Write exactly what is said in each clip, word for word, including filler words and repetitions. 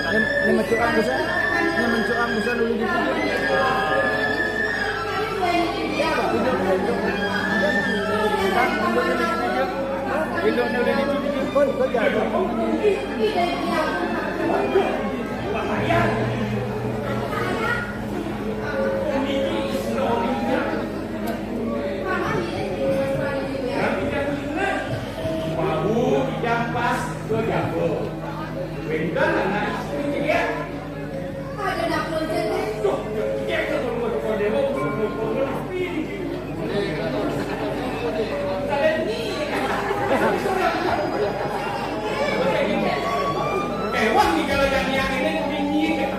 Ini, ini mencuang bisa, ini mencuang bisa dulu dikit. Induknya udah dikit. Induknya udah dikit. Pun, pun, ya. Mau tidak pas ke dapur. Wénten anak istri cédék. Ada anak bojo, Dek. Duh, cédék kok mau kok déwék, kok mau kok mau istri. Kalian ini. Mewah nih kalau yang yang ini kuning nih.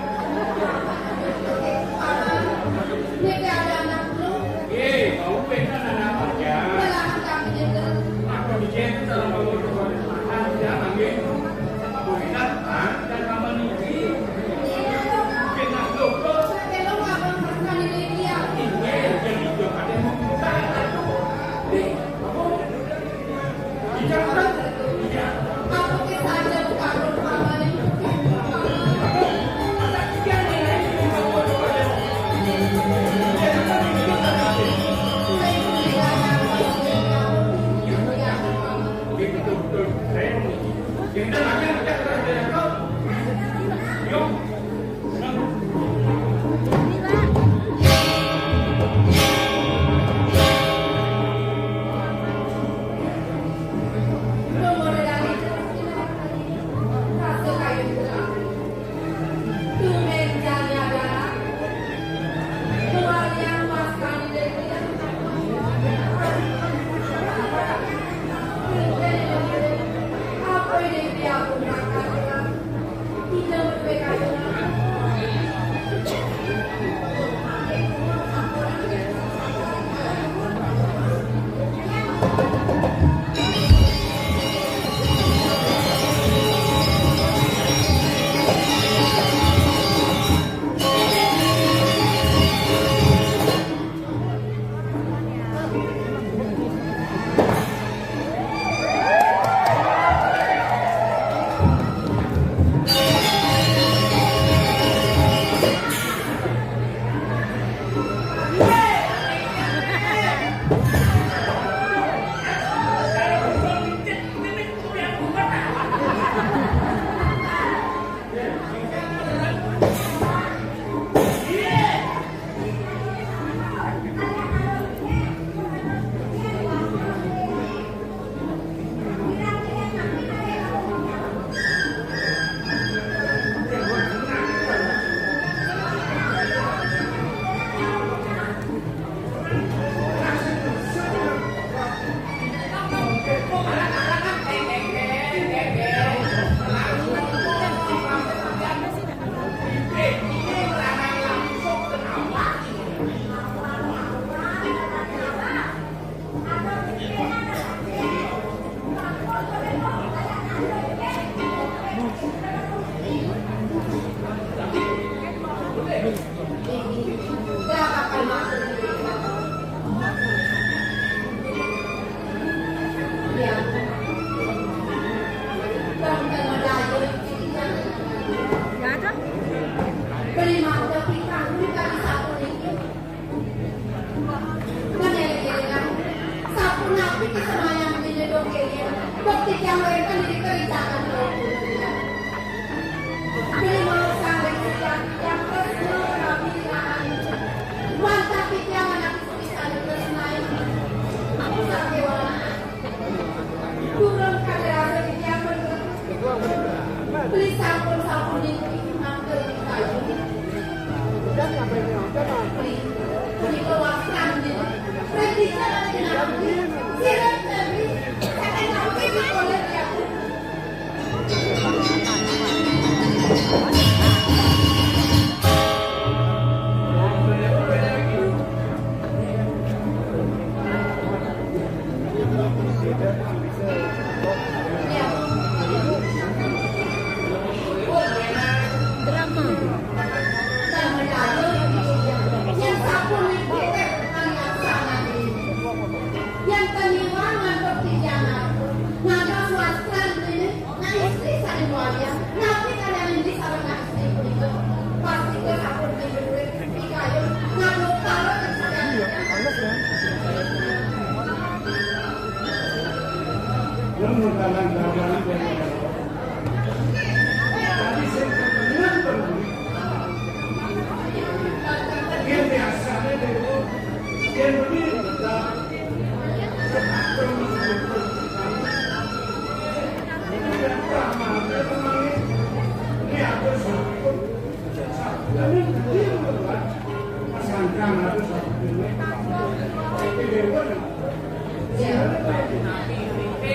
Niki ada anak lu. Eh, mau wénten anak aja. Belahan kami nyekel. Aku dijemput sama kamu. Ada, Mami. Beli mangga pikandu kali sapunika. Nang éling-élingan, sapunapi kisah mayang dina dongéngé, bukti kang wénten ing karicakan kula. Beli mau saling setia, yang tresna rabi rahayu. Wantah titiang anak istri saling tresnain. Sakéwanten. Durung kadarasa titiang mendem. Beli sampun-sampun niki mangke dikayu. Beli, beli kewastan niki. Beli jalan niki. Sirep beli. Saking niki oleh dia.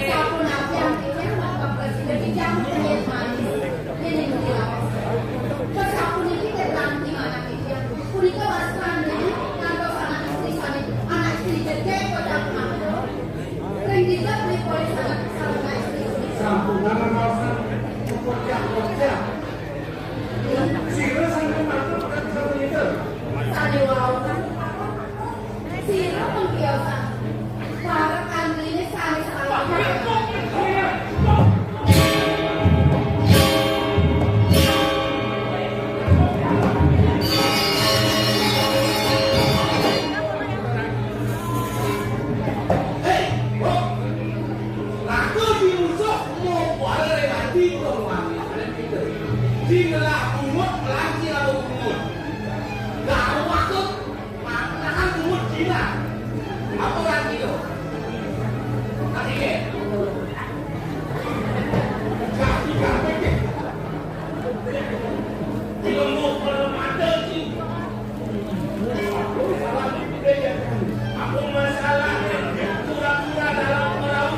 Sampun napi angkilnya, Bapak Presiden, dijangkut ke manis. Ini mesti lawas. Sampun niki tentang di mana angkilnya? Punika wastan niki, ngantos anak istri sami, anak istri jegég kocap mantul. Ring dija beli polis anak sareng istri. Sampun anak maosan kocap-kocap. Sira sampun mantul kocap mantul. Sane wau kan. Sira pun tiosan. Para kanggene sane salah. Hei, Bok. Laku diusuk mau kuala ati kong wangi. Sing ngelah bungut, melanci lalu bungut. Gak waktu. Makanan bungut Cina. Apa lagi tuh? Tadi ya? Kasih kasih. Ilmu permata sih. Aku salah mikir ya. Aku masalah pura-pura dalam perahu.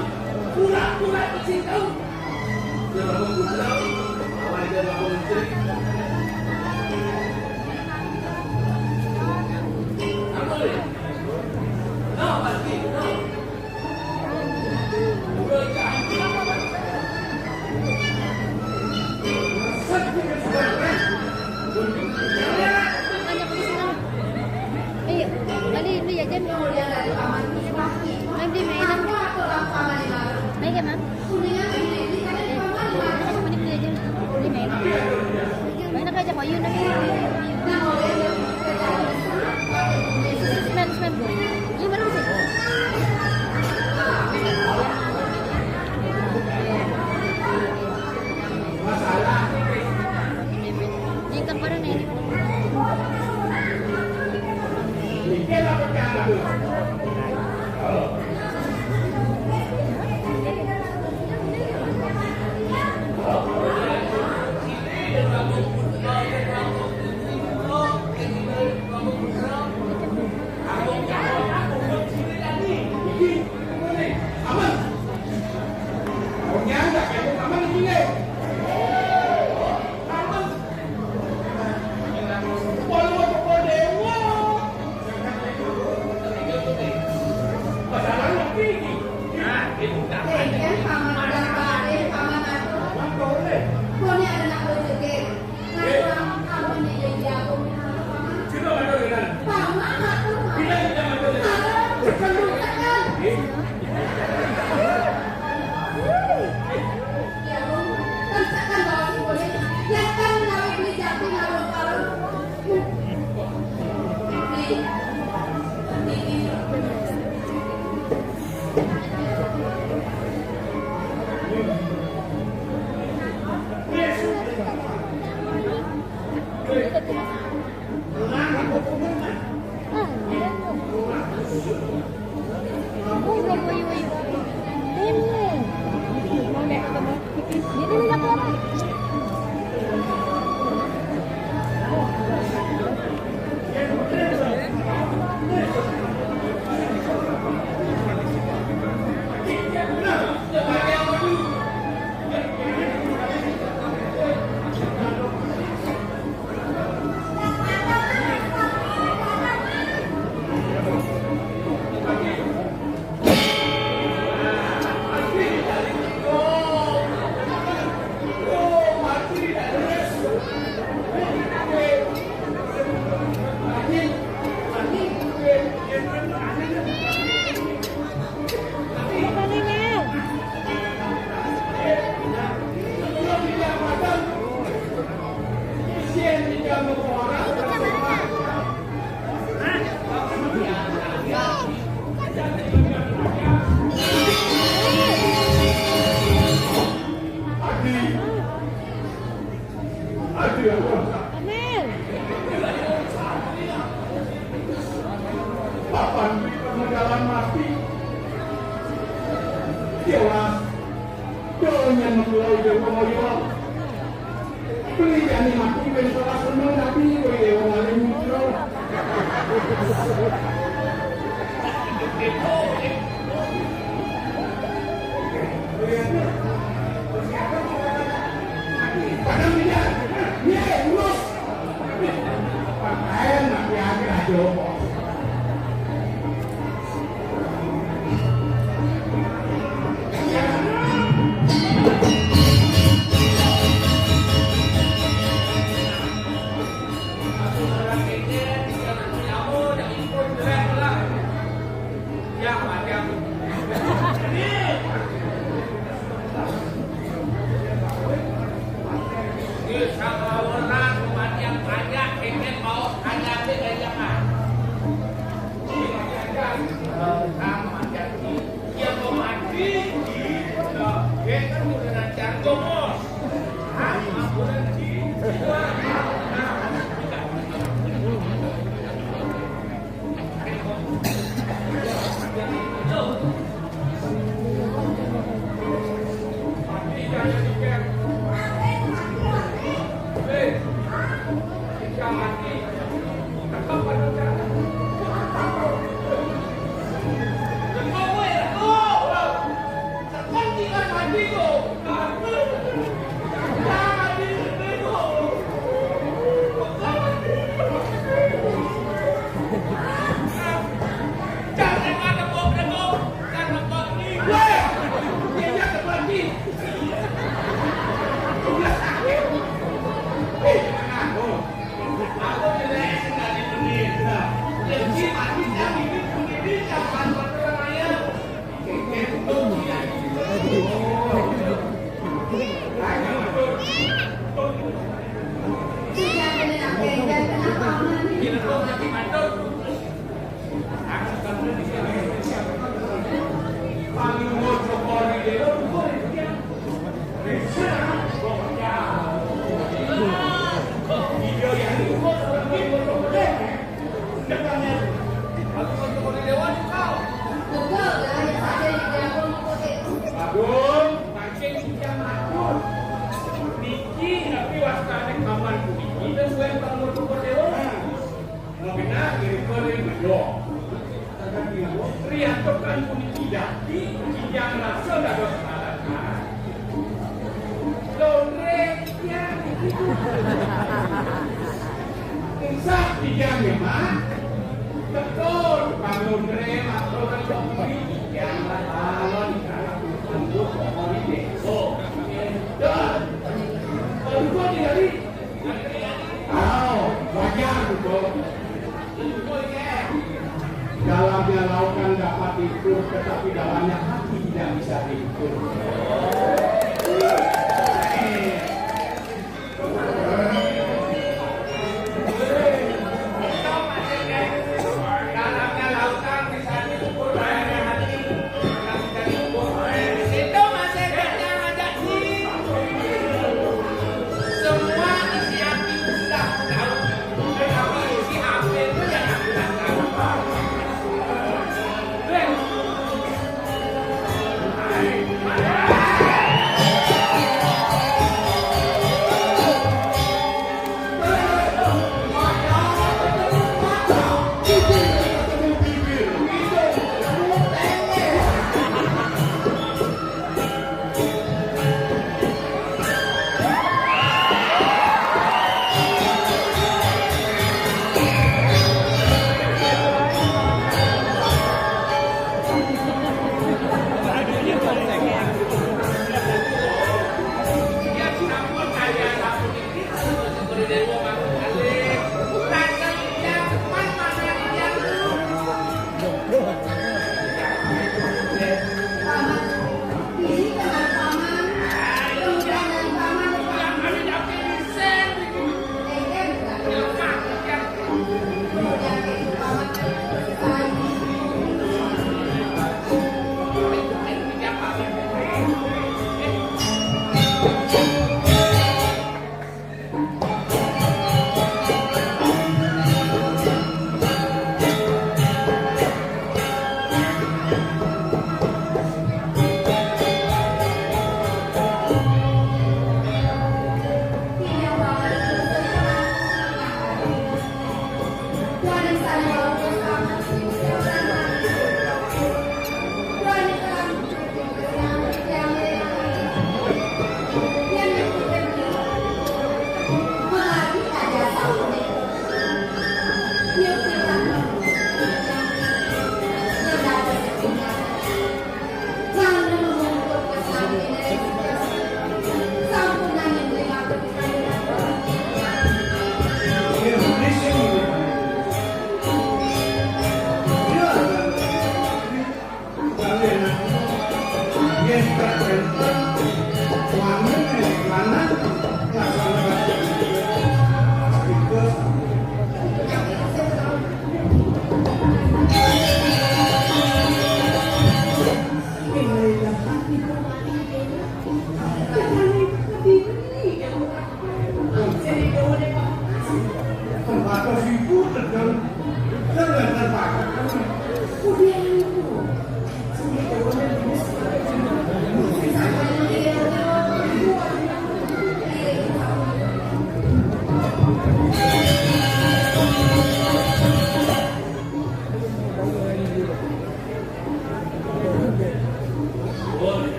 Pura-pura kecil tahu. Ayo, beli, beli jajan. Main, beli mainan. Main ya, Mam? Beli mainan. Mainan aja, Koyun, ayo. Sembilan, sembilan. Ini berapa sih? Jengkang pada nih. Dalam mati. Jelas. Donya mengulai dewa moyo. Beli jani mati ben salah seneng tapi kowe dewa maling muncul. Padahal dia, dia urus. Pakaian mati aja aja. Agung, pancen titiang matur. Niki napi wastane kamar puniki sesuai pangurus dewa. Nah, nggih, ring medok. Riantukan puniki dadi titiang rasa dados alasan. Lore titiang niki. Insaf titiang nggih, Mak. Betul, Pak Lore, matur kok titiang rasa dados untuk pokok ini. Oh, dan. Aduh, kok tidak di- Oh, wajar, Bro. Dalamnya lautan dapat diukur, tetapi dalamnya hati tidak bisa diukur.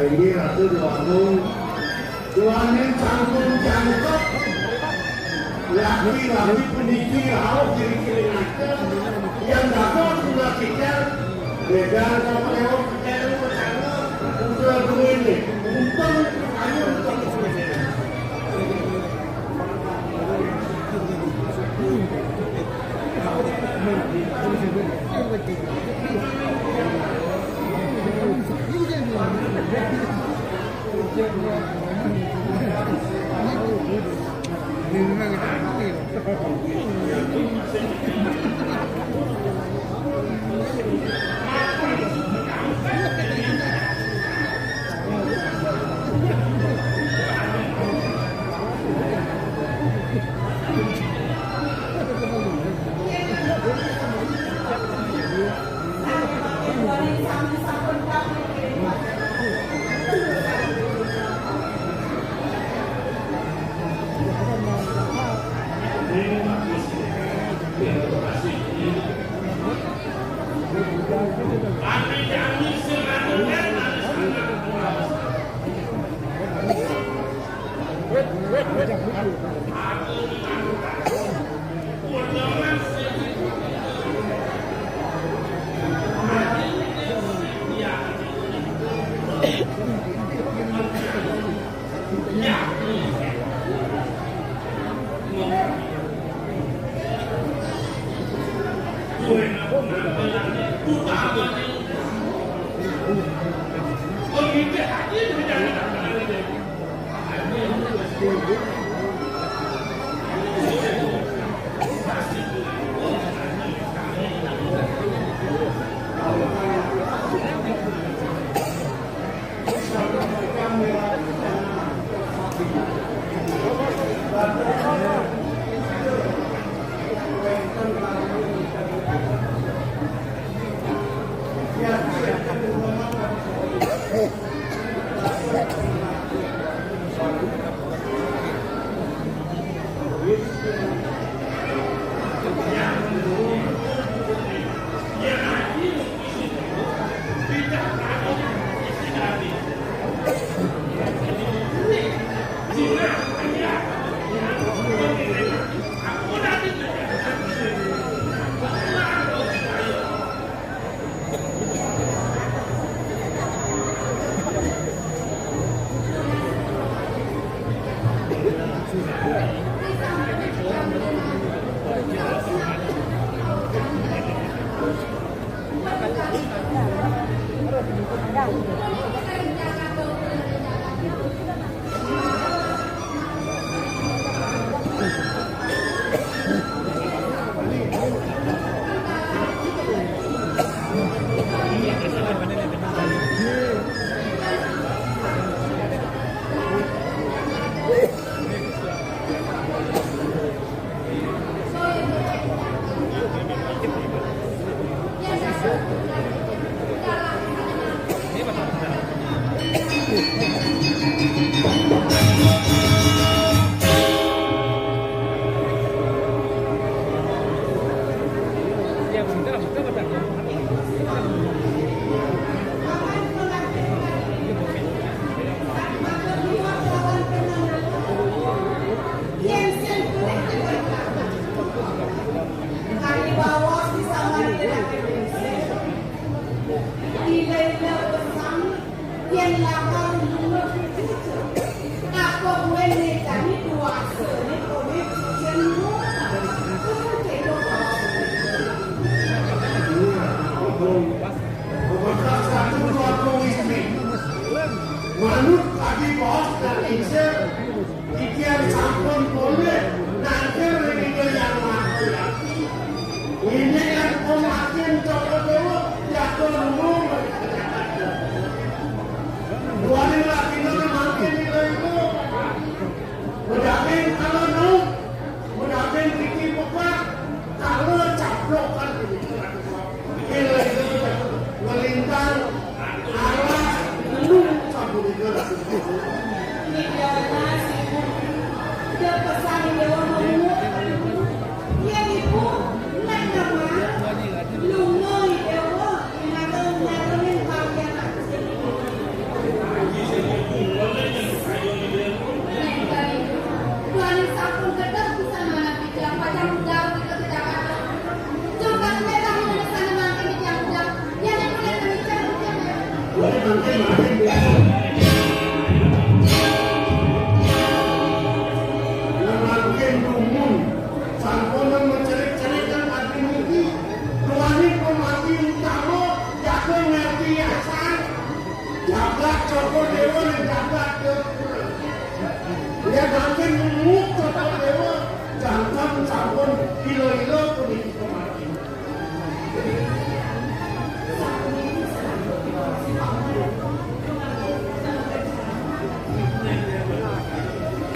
Inggih Ratu Déwa Agung, Déwaning sampun jangkep. Laki-laki puniki rauh diring-iringaken, yang dados kula kicel, bédan sama lewat kecil, kula duwene, untung ayo. Manut tadi bos dan Insil, titiang sampun polih nangkil ring Ida Hyang Maha Yati. Ini kan pemakin Cokor Dewa, jaga dulu. Duaning laki mangkin ida itu. Bedaging kalau nu, bedaging titi pekak, kalau caplokan ini. Ngelintang, arah, ngelung, sapunika. Ida Mas, Ibu. Ida pesan Dewa Mamu. Iya, Ibu. Nak nama? Lunga, Dewa. Ingatang, ingatangin kalian aku. Tuhan sampun gedeg pisan manah. Yang pacang budal kita ke Jakarta. Coba kita tahu mana sana mangkin yang budal. Yang yang budal kami cari budal. Boleh mangkin, mangkin, ya. Mangkin dumun. Sampun mencerik-cerik dan hati mimpi. Tuhan ini pemati utama. Jaga ngerti yasan. Jagat Cokor Dewa dan jagat Dewa. Yen mangkin munguk Cokor Dewa, janten sampun ila-ila puniki pemakin.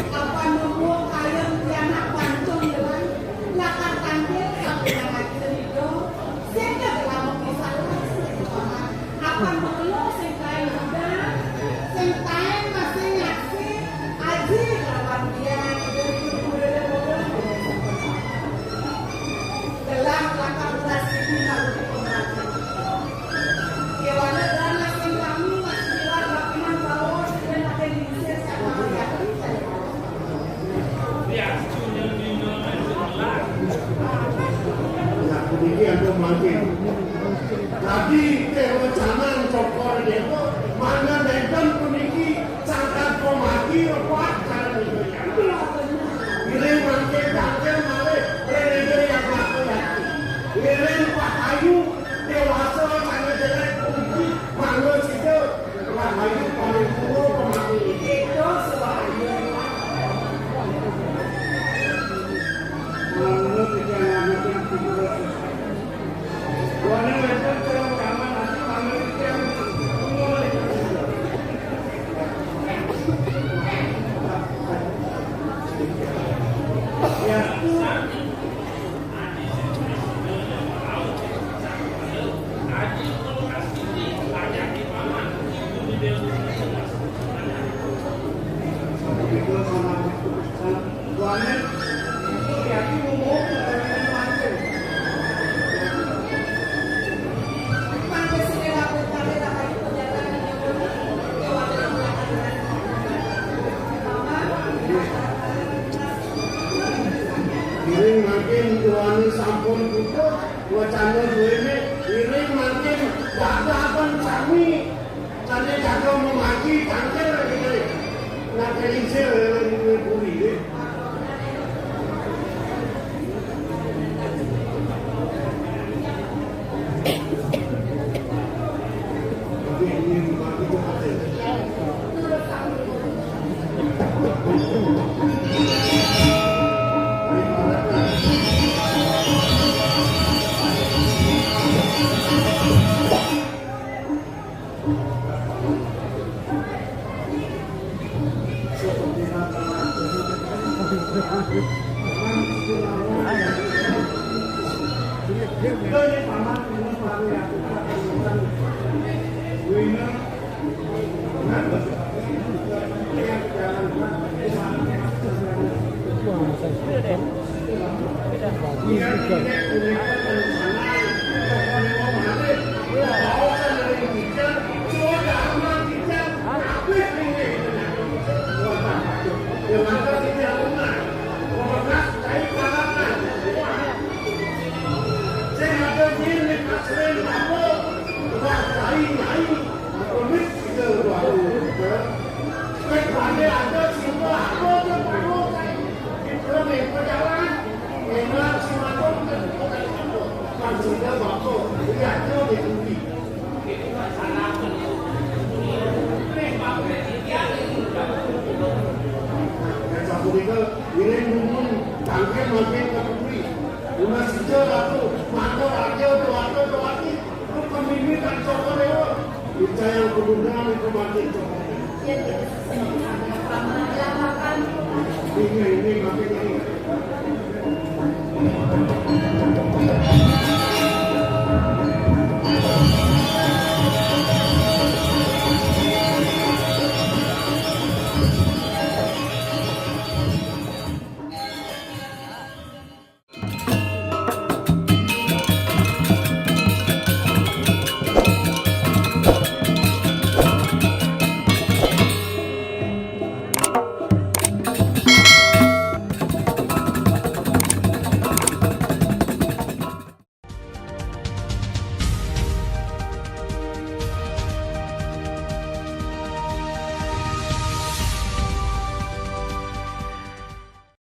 Apan mung kayun pianak pancung dewan, lakar tangkil sampun lagi senido, sehingga kelamuk di saluran seni paman. Apan mengelo sing kain muda, sing kain masih nyaksi, aji lawan dia, gelah lakar belas ribu lalu di pemerasan. Kewana dana sing kami masih liwat lapinan bawah, sudah pakai diusir sama rakyat. Nah, puniki ampun mangkin. Dadi kewecanan Cokor Dewa, mangda nenten puniki sangkan pemati repat cara negeri. Ngiring mangkin tangkil malih ring negeri yang laku yati. Ngiring Pak Ayu dewasa sana jelek puniki mangga sida. Ngiring mangkin tuane sampun puput, wacana duene, ngiring mangkin dadakan sami, sane jaga memati tangkil gitu. Nah, kelincir, eh, puri, eh. Makin ke putri. Udah sejak aku, mata raja, tuata, tuati. Lu pemimpin kan cokor ya, lu. Percaya kemudahan itu makin cokor. Ini, ini, makin ini.